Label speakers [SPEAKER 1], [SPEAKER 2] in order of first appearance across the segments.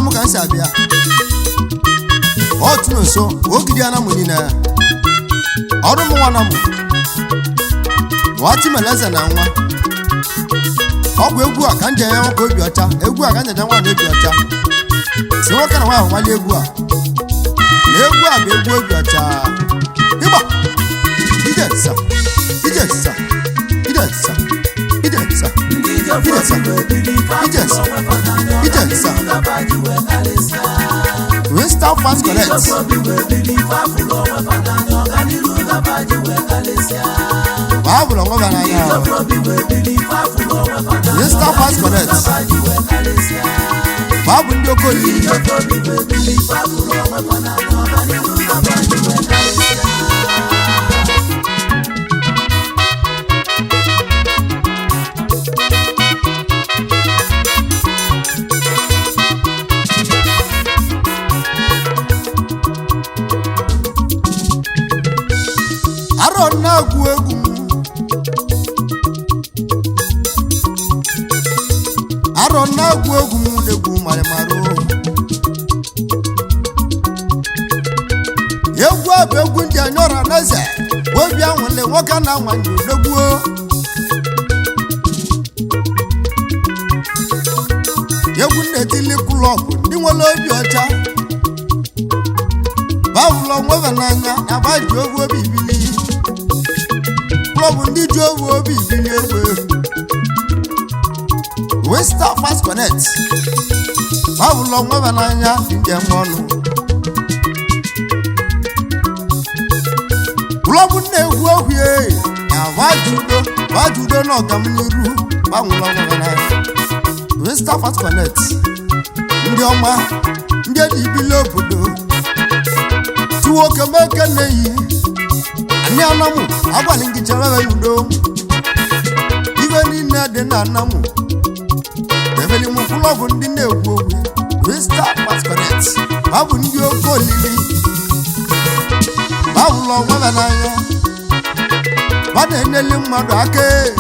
[SPEAKER 1] Anamụ ka m si abịa. Otu nso ogidi anamụ niile. Ọrụ m nwa anamụ. Nwa Chimeleze na nwa. Ọ bụ egwu a ka m ji enye nwoke obi ọcha, egwu a ka m ji enye nwaanyị obi ọcha. Si nwoke na nwaanyị nwalie egwu a. Na egwu a bụ egwu obi ọcha. Ịgba! Ije nsa! Ije nsa! Ije nsa! Ije nsa!
[SPEAKER 2] Ndị ijọba obi wee biri ife afụlụ onwe fa n'anya,
[SPEAKER 1] Ije nsa!
[SPEAKER 2] ọganiru gaba ji wee karịsịa.
[SPEAKER 1] Winston Fast
[SPEAKER 2] Ndị
[SPEAKER 1] Connect.
[SPEAKER 2] ijọba obi wee biri ife afụlụ onwe fa n'anya, ọganiru gaba ji wee karịsịa.
[SPEAKER 1] Ma a bụrụ onwe ha
[SPEAKER 2] Ndị
[SPEAKER 1] n'anya.
[SPEAKER 2] ijọba obi wee biri ife afụlụ onwe fa n'anya,
[SPEAKER 1] Winston Fast
[SPEAKER 2] ọganiru
[SPEAKER 1] Connect.
[SPEAKER 2] gaba ji wee karịsịa.
[SPEAKER 1] Ma a bụ ndị oke
[SPEAKER 2] Ndị
[SPEAKER 1] olili.
[SPEAKER 2] ijọba obi wee biri ife afụlụ onwe fa n'anya, ọganiru gaba ji wee karịsịa.
[SPEAKER 1] Arọ na-agụ egwu m. Arọ na-agụ egwu m na-egwu marịmarị. Egwu a bụ egwu ndị anyị ọra n'eze. Obi anwụle nwoke na nwanyị odogwuo. Egwu na-etili klọb ndị nwere obi ọcha. Bawụlọ nwebe n'anya na gbaji ogwu obi bili. Klọb ndị ji ogwu obi bili egbe. Westa Fast Connect. Bawụlọ nwebe n'anya dị njem ọnụ. Klọb na-egwu egwu ee, na gbaji udo gbaji udo na ọganiru bawụlọ nwebe n'anya. Westa Fast Connect. Ndị ọma ndị eji bili obodo. Tuwo kemeke na-eyi anyị anamụ agwalị gị chere ya udo ibe niile dị na anamụ ebeli m klọb ndị na-egwu ogwu Vista Masquerade ha bụ ndị oke olili ha bụlụ onwe ha n'anya ha na-enyeli mmadụ aka ee.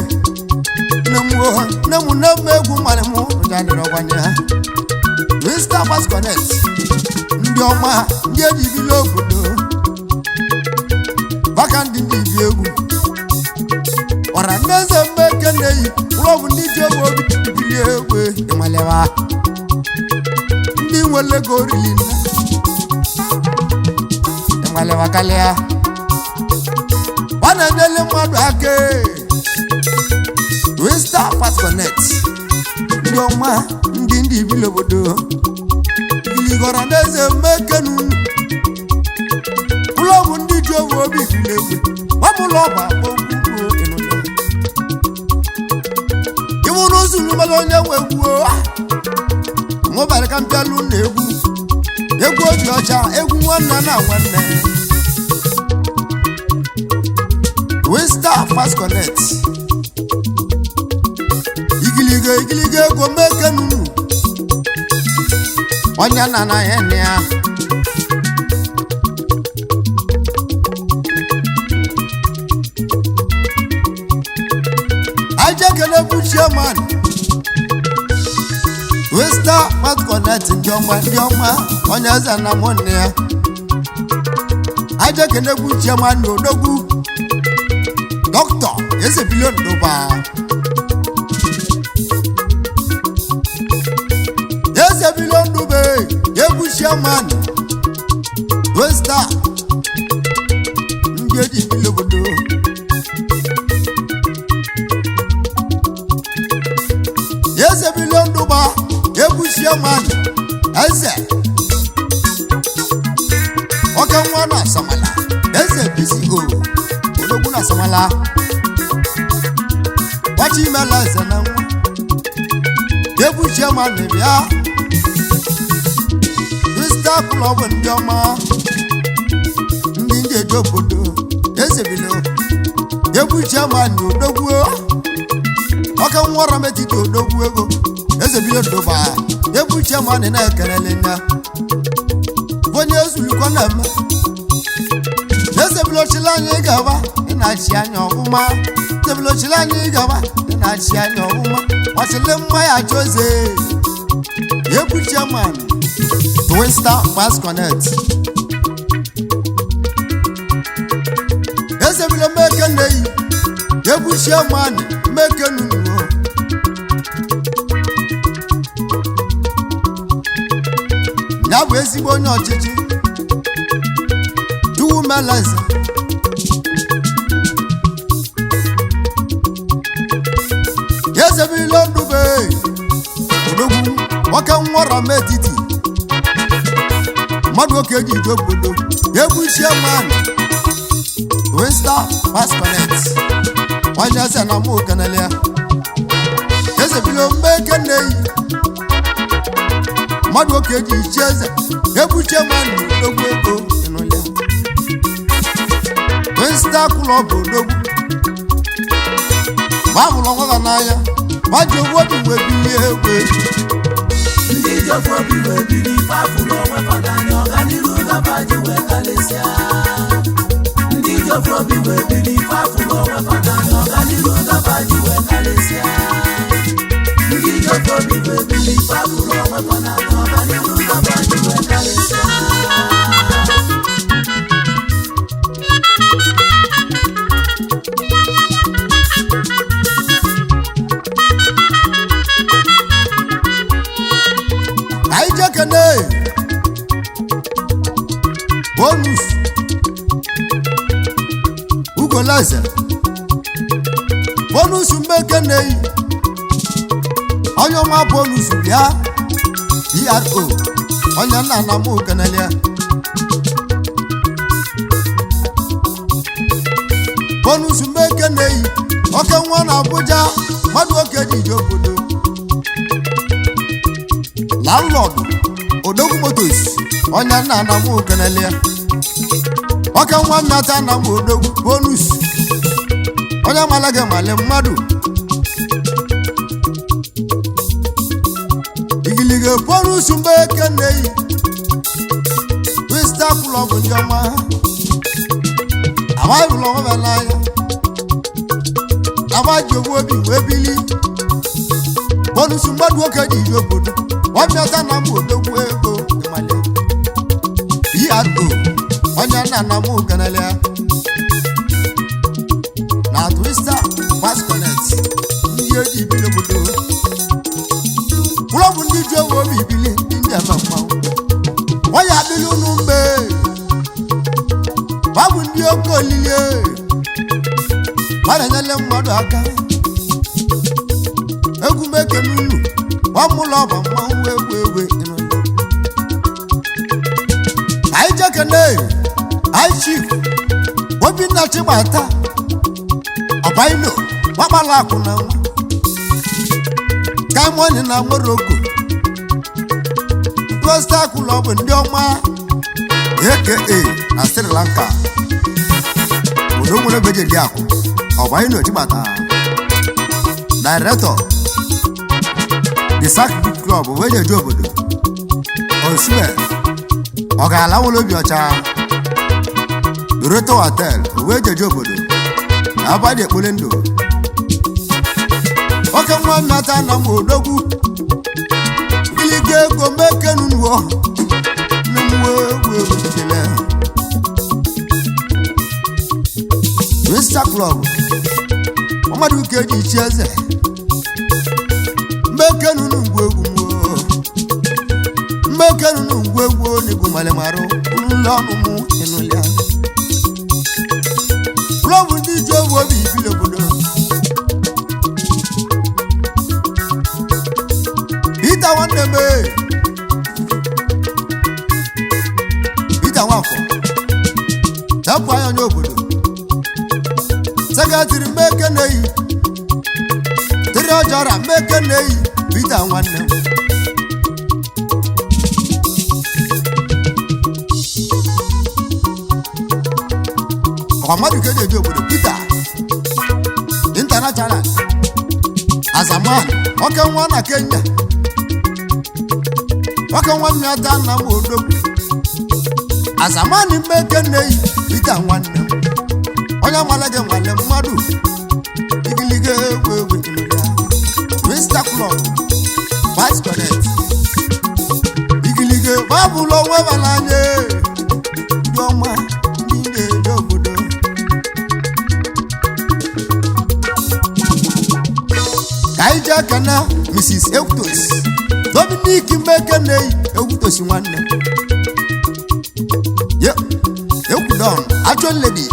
[SPEAKER 1] Nne m o, nne m nne m egwu mara m ụja dịrị ọgbanye ha. Vista Masquerade ndị ọma ndị eji bili obodo maka ndị ndị bi egwu ọra ndị eze mmeke na-eyi klọb ndị ji egwu obi bili egwu ịmalewa ndị nwere ego rili nne ịmalewa kalịa ọ na-enyere mmadụ aka ee. Westa Fast Connect ndị ọma ndị ndị bili obodo iligọrọ n'eze mmekenu klọb ndị ji owu obi bili egwu ọmụlọ ọgba akpọgbuo iwuru zuru mmadụ onye nwe egwu mụbara ka mpịalụ na egwu egwu obi ọcha egwu nwanne na nwanne. Westa Fast Connect igiligo igiligo ego mmekenu onye na anaghị nne ya. Ajekele bụ chairman Westa Fast Connect ndị ọma ndị ọma onye eze na mụ nne ya. Ajekele bụ chairman na odogwu dọkịta eze bilion dụba eze bilion dube egwu chairman Westa ndị eji bili obodo eze bilion dụba egwu chairman eze ọka nwa na asamala eze bco odogwu na asamala gbachi imela eze na nwa egwu chairman bịa Vista Club ndị ọma ndị ndị eji obodo eze bilo egwu chairman odogwu ọka nwa ọra metiti odogwu ego eze bilo doba egwu chairman na-ekelele ya onye ezulukọ na-eme eze bilochila anyị gaba ị na-achị anya ọfụma eze bilochila anyị gaba ị na-achị anya ọfụma ọchịlị mma ya chọze egwu chairman Twin Star Fast Connect. Ezebile meke nneyi ebuchie mani meke nunuo. Ya bụ ezigbo onye ọchịchị duwumeleze. Ezebile ndube odogwu nwoke nwọrọ m etiti mmadụ oke ji ije obodo ebuchie mani Twin Star Fast Connect. Onye eze na mụ kenelia. Ezebile mmeke nneyi mmadụ oke ji ichi eze ebuchie mmadụ odogwu ego ịnụlia. Twin Star Club odogwu ma hụrụ onwe ha n'anya ma ji ogbu obi wee bilie egwu.
[SPEAKER 2] Ndị ji ofu obi wee biri ife afụrụ onwe fa n'anya, ọganiru gaba ji wee karịsịa. Ndị ji ofu obi wee biri ife afụrụ onwe fa n'anya, ọganiru gaba ji wee karịsịa. Ndị ji ofu obi wee biri ife afụrụ onwe fa n'anya, ọganiru gaba ji wee karịsịa.
[SPEAKER 1] Anyị jekene bonus ugoleze bonus mmekeneyi onye ọma bonus bịa pro onye nna na mụ kenelia. Bonus mmekeneyi oke nwa na Abuja mmadụ oke ji obodo landlord Odogwu Motors onye nna na mụ kenelia. Oke nwa mmata na mụ odogwu bonus onye mala gị male mmadụ igilige bonus mgbe ekeneyi Twin Star Club ndị ọma amaghị ụlọ nwe n'anya amaji ogbu obi wee bili bonus mmadụ nwoke ji ije obodo ọbịata na mụ odogwu ego ịmale pro onye nna na mụ kenelia na Twin Star Fast Connect ndị eji bili obodo ụlọ bụ ndị ji owe obi bili ndị ndị eme mmanwụ nwanyị adịla unu mgbe babụ ndị oke olili ma na-enyere mmadụ aka egwu mekene unu gbamụlọ ọba mmanwụ egwu egwu ịnụ. Anyị jekene anyị chief Obinna Chigbata ọbaino gbakpala akụ na nwa kamoni na Morocco Twin Star Club ndị ọma aka na Sri Lanka obodo nwere ebe eji akụ ọbaino Chigbata director The Sack Club wee jeje obodo Osume ọ ga-ala nwere obi ọcha Doroto Hotel wee jeje obodo na abadị ekpole ndụ oke nwa mmata na m odogwu ilige ego mekenunuo nnuwe egwu egwu jele Twin Star Club mmadụ ka eji chi eze mmekenunu ngwa egwu m mmekenunu ngwa egwu onigwu malemarụ ụlọ ọnụ mụ ịnụlịa klọb ndị ji owu obi ibili obodo Peter nwanne m ee. Peter Nwafọ dapụ anya onye obodo sekretịrị mmekeneyi tiri ọjọra mmekeneyi Peter nwanne m ọkwa mmadụ ka eji eji obodo Peter international azaman oke nwa na Kenya oke nwa mmịata nna m odogwu azamani mmekeneyi Peter nwanne m onye amala gị nwanne mmadụ igiliga egwu egwu ya Twin Star Club Vice Connect igiliga Babụlụ onwe ha n'anya, ndị ọma, ndị na-eje obodo. Ka anyị jee kene Mrs. Ewutos Dominic Mmekeneyi. Ewutos nwanne ye Ekwudon Achọ Lady,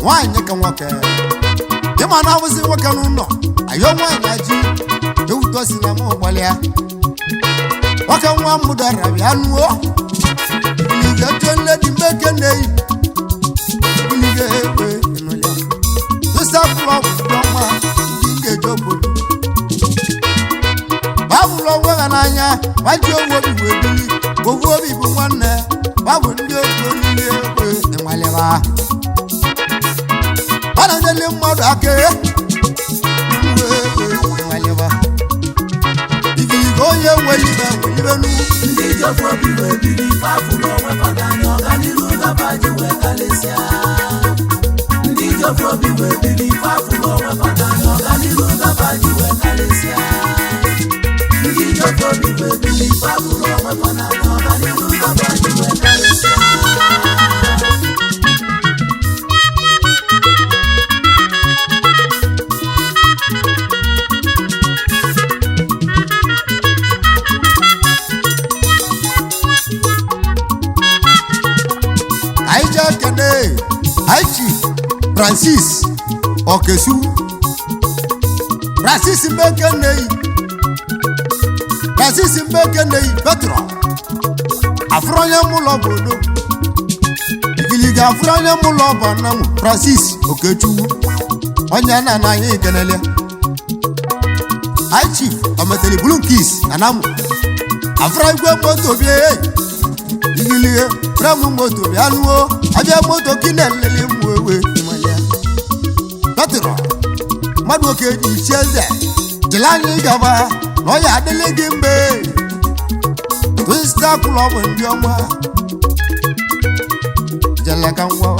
[SPEAKER 1] nwaanyị ka nwoke ịma na abụzi nwoke n'ụlọ ayọ nwaanyị aji. Ewutosi na mụ gbalịa nwoke nwa m dara bịa nụọ ilige. Achọ Lady Mmekeneyi ilige egbe ịnụlịa tụsapụlọ ndị ọma, ndị ngeji obodo. Babụlụ onwe ha n'anya, gbaji owu obi wee bili. Owu obi bụ nwanne, babụ ndị otu olili egbe ịnwalịba. Ọ na-enyere mmadụ aka ewe ịnwalịba igiliga onye nwere ibe nwere nu.
[SPEAKER 2] Ndị ji ofu obi wee biri ife afụrụ onwe fa n'anya, ọganiru gaba ji wee karịsịa. Ndị ji ofu obi wee biri ife afụrụ onwe fa n'anya, ọganiru gaba ji wee karịsịa. Ndị ji ofu obi wee biri ife afụrụ onwe fa n'anya, ọganiru gaba ji wee karịsịa.
[SPEAKER 1] Anyị jee kene Aichi Francis Okesu Francis Mmekeneyi Francis Mmekeneyi Petro afụrụ onye mụlọ bụ odo igiliga afụrụ onye mụlọ bụ anamụ Francis Okechukwu onye na anaghị ekenele. Aichi ometeli Blunkis anamụ afụrụ igwe moto bie igilige premu moto bịa nuo abịa moto gị na-elele mụ ewe ịmalịa petro mmadụ oke ji isi eze jiri anyị gaba na ọya adịlị gị mgbe twista klọb ndị ọma jele ka ngwa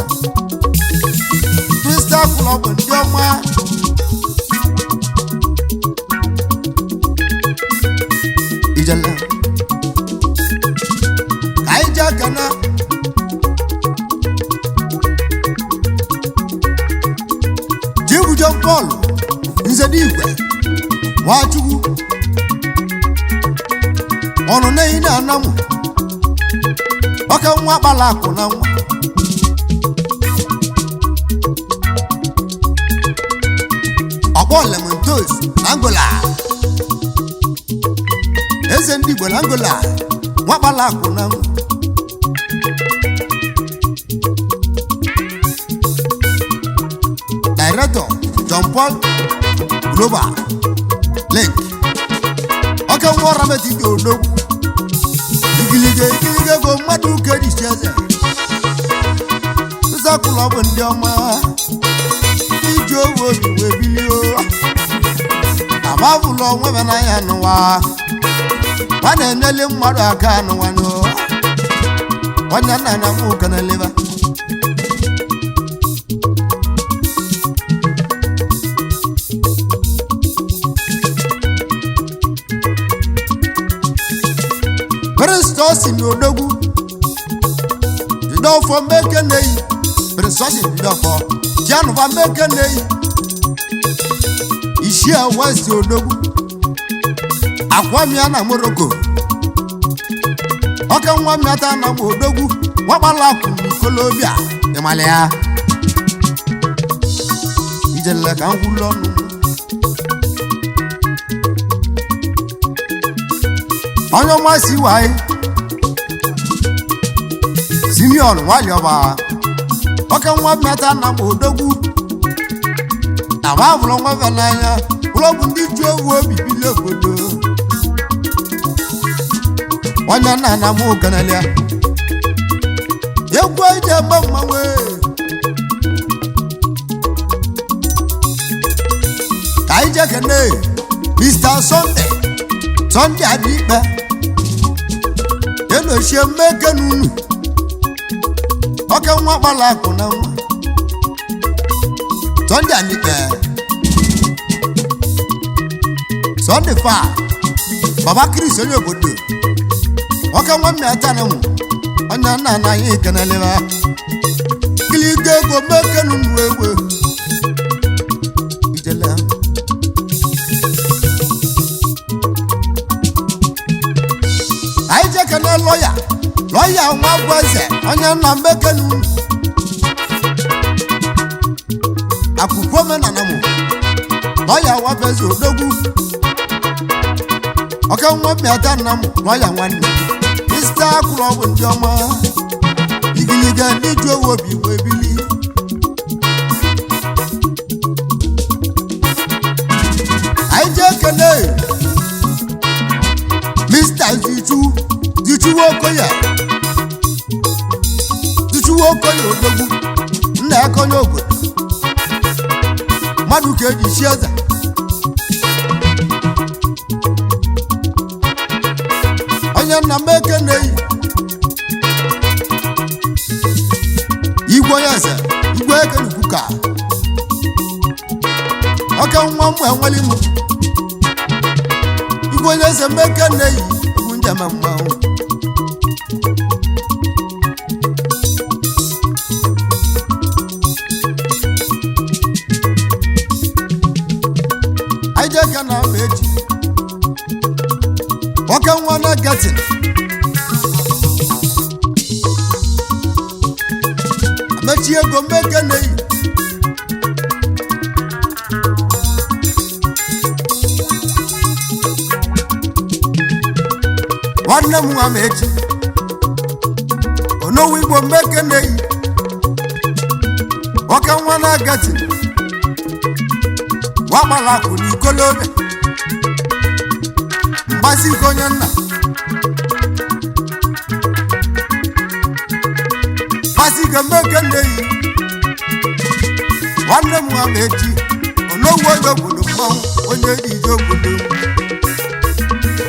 [SPEAKER 1] twista klọb ndị ọma ijele. Ka anyị jee kene Chief John Paul Nzedigwe Nwachukwu ọnụ n'ehi na anamụ ọka nwa kpala akụ na nwa ọkpọ Lemontos na Angola, eze ndị Igbo na Angola, nwa kpala akụ na nwa. Director John Paul Global Link ọka nwa ọra metiti odogwu igilige igilige go mmadụ kerichi eze nzakwụlọ bụ ndị ọma iji owu obi wee bilie ababụlọ onwe n'anya n'ụwa a na-enyeli mmadụ aka n'ụwa nụ onye nna na m keneleba. Prince n'odogwu Jidofọ Mmekeneyi Prince Jidofọ Chianụba Mmekeneyi Ishie West odogwu Akwamia na Morocco ọka nwa mmata na m odogwu nwakpala ikolobịa ịmalị ya ijele ka nkwulu ọnụ onye ọma si waye Simeon nwaliọba ọka nwa mmata na m odogwu na ma bụrụ nwa fe n'anya bụrụ ndị ji owu obi bili obodo onye nna na m kenelia egwu eji egbe mmanwụ ka anyị jee kene Mr. Sunday Sunday Adikpe enochie mmeke n'unu oke nwa kpala akụ na nwa Sunday Adikpe Sunday fa Baba Chris onye obodo nwoke nwa mmịata na mụ onye nna na anyị keneleba kiligo ego mekenu nnu egwe ijele. Anyị je kene lọya lọya nwa bụ eze onye nna mekenu akwụkwọ omenala mụ lọya nwa bụ eze odogwu ọka nwa mmịata nna m lọya nwanne ista akwụrụ ọgwụ ndị ọma igiliga ndị ju owu obi wee bili. Anyị jee kene Mr. Zichu Zichu Okoye Zichu Okoye odogwu nna ya konye obodo mmadụ ka eji chi eze onye nna m ekeneyi igwe onye eze igwe ekenukwu ka ọka nwa m enweli m igwe onye eze m ekeneyi egwu njem mmanwụ. Anyị jee ka na ama echi nwoke nwa na gatin amechi ego mmekeneyi nwanne m nwa m echi onowu igbo mmekeneyi nwoke nwa na gatin nwa akụ n'ikolobịa mgbazi ike onye nna mgbazi ike mmekeneyi nwanne m nwa m echi onowu onye obodo mmanwụ onye dị ije obodo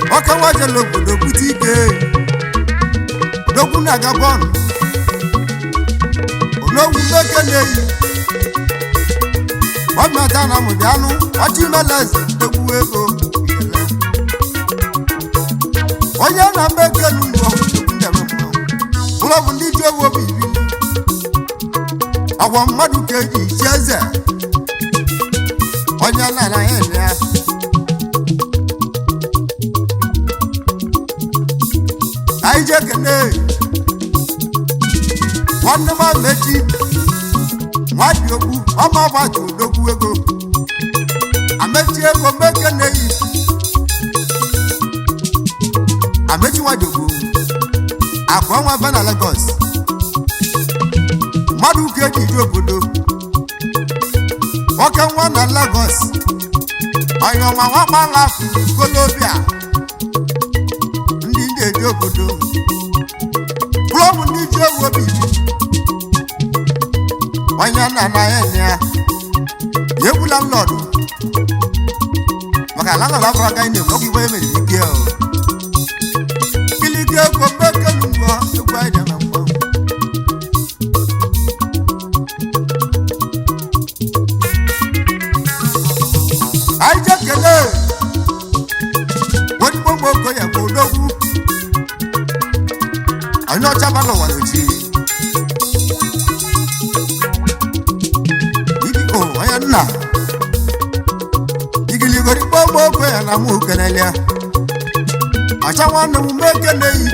[SPEAKER 1] nwoke nwa jere obodo bute ike odogwu na-aga bọọlụ onowu mmekeneyi ọmọdé na mụ bịanụ ọchị meleze ndegwu ego ikele. Onye na mmekenu mbụ ụlọ bụ ndị ji owu obi bili ọgwọ mmadụ ka eji chi eze onye nara ya ere ya. Anyị jee kene nwanne m amechi nwadị okwu ọma gbatu odogwu ego amechi ego mekeneyi amechi nwadị okwu akụ ọnwa be na Lagos mmadụ ka eji ije obodo nwoke nwa na Lagos onye ọma nwakpala kolobia ndị ndị eji obodo klọb ndị ji ewu obi onye nna na ya enye ya ya egwu landlord maka landlord abụrụ aka anyị na-ekwu okwu igwe emere ike o kilike ego mmekenu ngọ egwu anyị dị na mgbanwe. Anyị je kelee onye mgbe okoye bụ odogwu onye ọcha bara ụwa n'ochi o onye nna igiligori gbogbo okwe ya na mụ kenelia ọcha nwanne m mekeneyi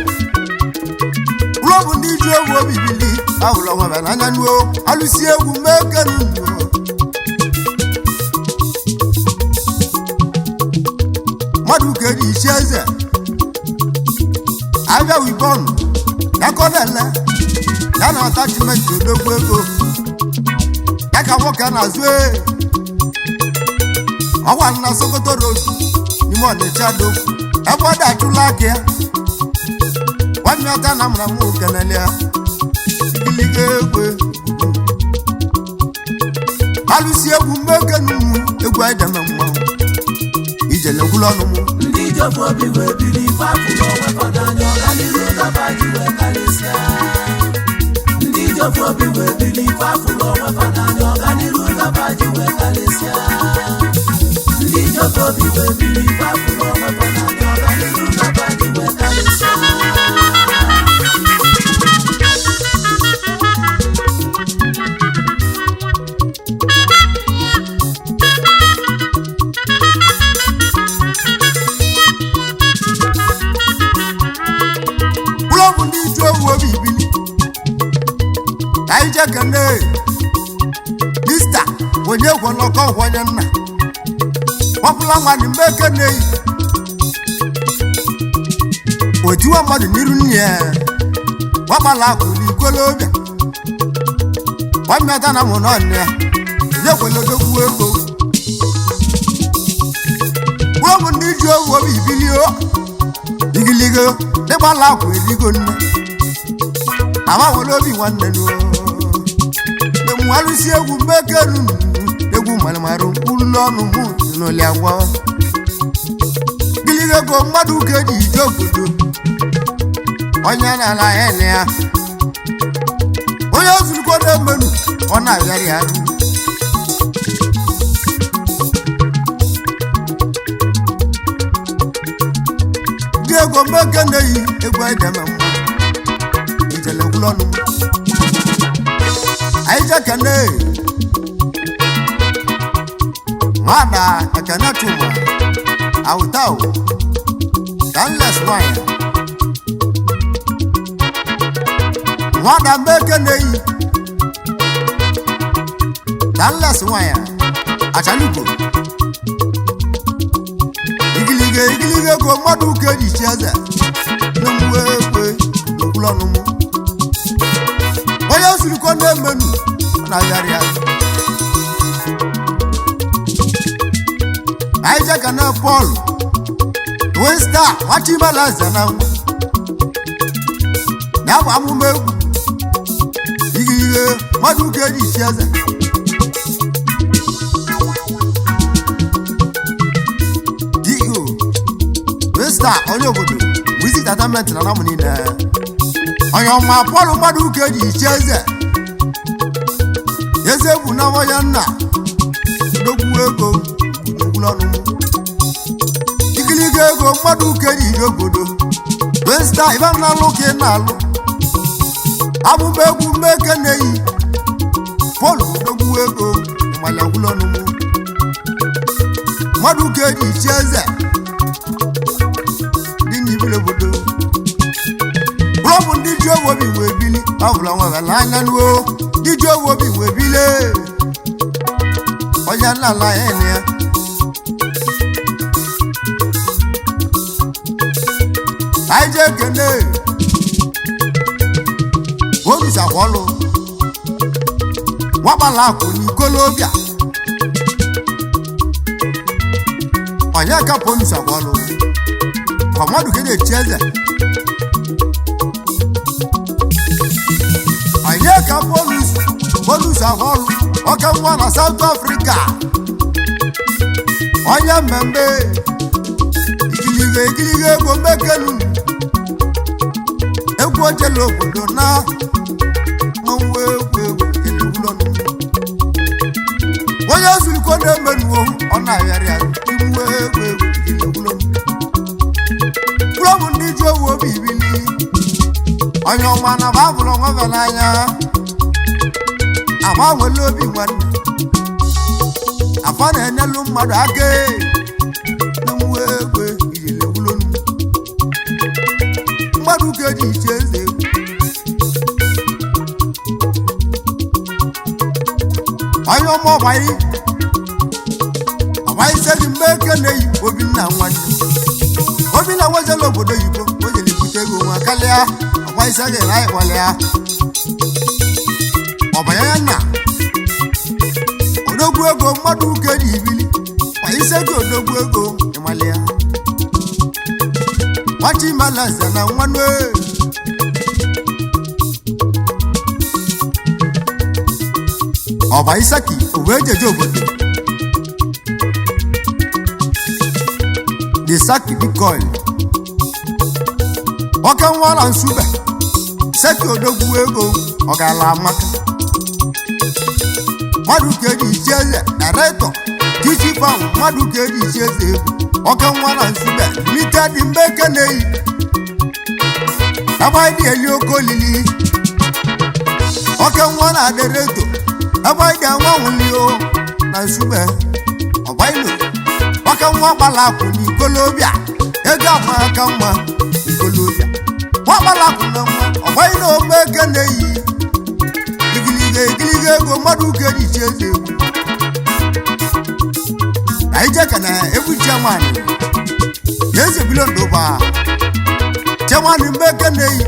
[SPEAKER 1] ụlọ bụ ndị ji ewu obi bili ahụlọ nwebe n'anya nuo alụsi egwu mekenu nuo mmadụ ka eji isi eze abịa wibọn ya kọlele ya na atachimenti odogwu ego ya ka nwoke na-azụ ee ọwa na Sokoto Road n'ime Ọnịcha do ebe ọ dachụla aka ya nwanne ọta na mụra mụ kenelia igiliga egwe alụsi egwu mmekenu mụ egwu anyị deme mmanwụ ijele gwụlụ ọnụ mụ.
[SPEAKER 2] Ndị ijọba obi wee biri ife afụrụ onwe fa n'anya ọganiru gaba ji wee karịsịa. Ndị ijọba obi wee biri ife afụrụ onwe fa n'anya ọganiru gaba ji wee karịsịa. Ndị ijọba obi wee biri ife afụrụ onwe fa n'anya ọganiru
[SPEAKER 1] ibili ka anyị jee kene mista onye gwọlọkọ onye nna ọbụla nwanne mgbe ekene otiwa mmadụ n'iru nne ya gbagbala akwụ n'ikolobịa gbamịata na mụ nọnne ya onye kwelodogwu ego gwọbụ ndị ji owu obi bilio igiligo dịgbala akwụ eligo nne agbanwere obi nwanne nu mmalụsi egwu mmekenu egwu marịmarị mkpụrụ n'ọnụ mụ n'ụlọ agwa giligo ego mmadụ ka eji ije obodo onye na-ala ya na ya onye ozurukọ na-emenu ọ na-agharị arụ ndị ego mmeke na-eyi egwu edeme mma ijele gwụlọ ọnụ m anyị je kene nwada ekene chuma awụtawo danles nwanyị nwada mmeke na-eyi danles nwanyị achalugo igiliga igiliga ego mmadụ ka eji chi eze n'mgbe ekwe n'okwulu ọnụmụ onye zurukọ na-emenu ọ na-agharị ya anyị je ka na Pọl Twista nwachibalaeze na nwa ya bụ amụma egwu igiliga mmadụ ka eji chi eze DO Twista onye obodo Music Entertainment na namụ niile onye ọma Pọl mmadụ ka eji chi eze eze bụ na onye nna dogwu ego gburugburu ọnụ m ikiliga ego mmadụ ka eji ije obodo Twista ibe m na-alụ ka ị na-alụ abụba egwu mmeke na-eyi Pọl dogwu ego ịmanya gwụlọ ọnụ m mmadụ ka eji chi eze dị n'ibili obodo bụrọbụ ndị ji owu obi wee bili ọ bụla nwere n'anya nuo ndị ji owu obi wee bili onye nna ala ya na ya anyị jee kene orusakwa ọlụ nwakpala akwụ n'ikolobịa onye ka polusakwa ọlụ ka mmadụ ka na-echi eze onye ka polus polus ahụ ọrụ ọka nwa na South Africa onye mmemme ikiligo ikiligo ego mmekelu egwu ojele obodo na mmanwụ egwu egwu elewulọnụ onye zurukọ na-emenuo ọ na-agharị arụ iwu egwu egwu elewulọnụ klọbụ ndị ji owu obi ibili onye ọma na babụrụ onwe n'anya agbanwela obi nwanne afọ na-enyelu mmadụ aka n'emuwe egwe ijilewulonu mmadụ ka eji iche eze onye ọma ọgbayi ọgbayi sedi mgbe eke na-eyi obinna nwanne obinna nwejela obodo oyibo o jere bute ego nwa karịa ọgbayi sedi na anyị kpọlịa ọbanye nna odogwu ego mmadụ uke ji ibili ma ise gị odogwu ego ịmalị ya nwachimalaeze na nwanne ọba isaki owee jeje obodo the saki bitcoin oke nwa na nsube saki odogwu ego ọ gaala amaka mmadụ ka eji ichi eze dairektọ tichi fam mmadụ ka eji ichi eze egwu oke nwa na nsube limited mgbe eke na-eyi agbaghị eli oke olili oke nwa na dairektọ agbaghị anwanwuli o na nsube ọgbailo oke nwa gbala akwụ n'ikolobịa ego ama aka mma ikolobịa nwa gbala akwụ na nwa Nwanyị na ome eke na-eyi igiliga igiliga ego mmadụ ka eji chi eze egwu. Ka anyị jee ka na egwu chairman na eze bilo ndụba chairman mgbe eke na-eyi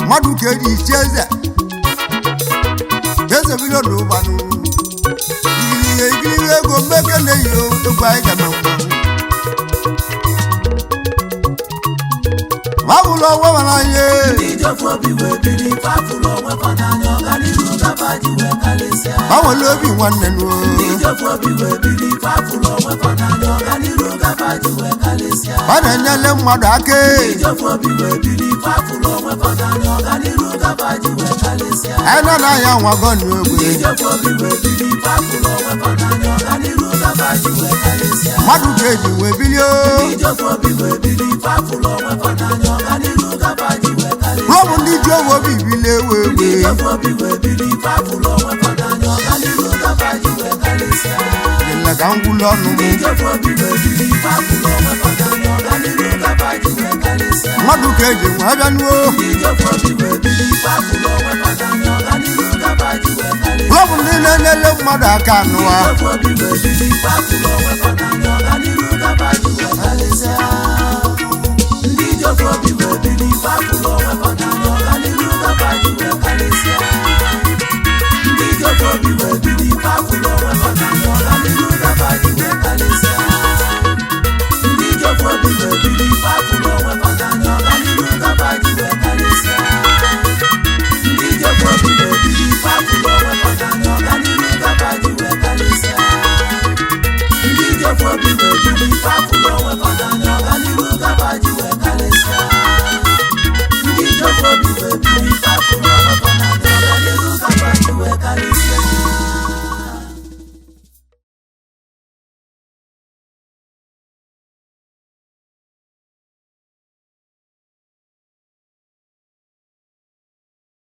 [SPEAKER 1] mmadụ ka eji chi eze eze bilo ndụbanụ igiliga igiliga ego mgbe eke na-eyi egwu anyị ga na mmanwụ. Wàhùlọ wọ́wọ́lá yé.
[SPEAKER 2] Ndị ji ofu obi wee biri fafụrụ onwe fa n'anya, ọganiru gaba ji wee karịsịa.
[SPEAKER 1] Báwo ló bí nwanne nù?
[SPEAKER 2] Ndị ji ofu obi wee biri fafụrụ onwe fa n'anya, ọganiru gaba ji wee karịsịa.
[SPEAKER 1] Ọ na-enyele mmadụ aka.
[SPEAKER 2] Ndị ji ofu obi wee biri fafụrụ onwe fa n'anya, ọganiru gaba ji wee karịsịa.
[SPEAKER 1] Ẹnà náà ya nwa gọ́ọ̀nù
[SPEAKER 2] Ndị
[SPEAKER 1] egbe.
[SPEAKER 2] ji ofu obi wee biri fafụrụ onwe fa n'anya, ọganiru gaba ji wee karịsịa.
[SPEAKER 1] Mmadụ ga-eji wee bilie.
[SPEAKER 2] Ndị ji ofu obi wee biri fafụrụ onwe fa n'anya, ọganiru gaba ji wee karịsịa.
[SPEAKER 1] Rọ́ọ̀mù ndị ji owe obi bilie ewe
[SPEAKER 2] Ndị
[SPEAKER 1] egbe.
[SPEAKER 2] ji ofu obi wee biri fafụrụ onwe fa n'anya, ọganiru gaba ji wee karịsịa.
[SPEAKER 1] Dịla ka ngwụlọ ọnụ m.
[SPEAKER 2] Ndị ji ofu obi wee biri fafụrụ onwe fa n'anya, ọganiru gaba ji wee karịsịa.
[SPEAKER 1] Mmadụ ga-eji wee bịa nuo.
[SPEAKER 2] Ndị ji ofu obi wee biri fafụrụ onwe fa n'anya, ọganiru gaba ji wee karịsịa.
[SPEAKER 1] Rọ́ọ̀mù ndị na-enyele mmadụ aka nụwa.
[SPEAKER 2] Ndị ji ofu obi wee biri fafụrụ onwe fa n'anya, ọganiru gaba ji wee karịsịa. Ndị ji ofu obi wee biri fafụrụ onwe fa n'anya, ọganiru gaba ji wee karịsịa. Ndị ji ofu obi wee biri fafụrụ onwe fa n'anya, ọganiru gaba ji wee karịsịa. Ndị ji ofu obi wee biri fafụrụ onwe fa n'anya, ọganiru gaba ji wee karịsịa. Ndị ji ofu obi wee biri fafụrụ onwe fa n'anya, ọganiru gaba ji wee karịsịa. Ndị ji ofu obi wee biri fafụrụ onwe fa n'anya, ọganiru gaba ji wee karịsịa. Ndị ji ofu obi wee biri.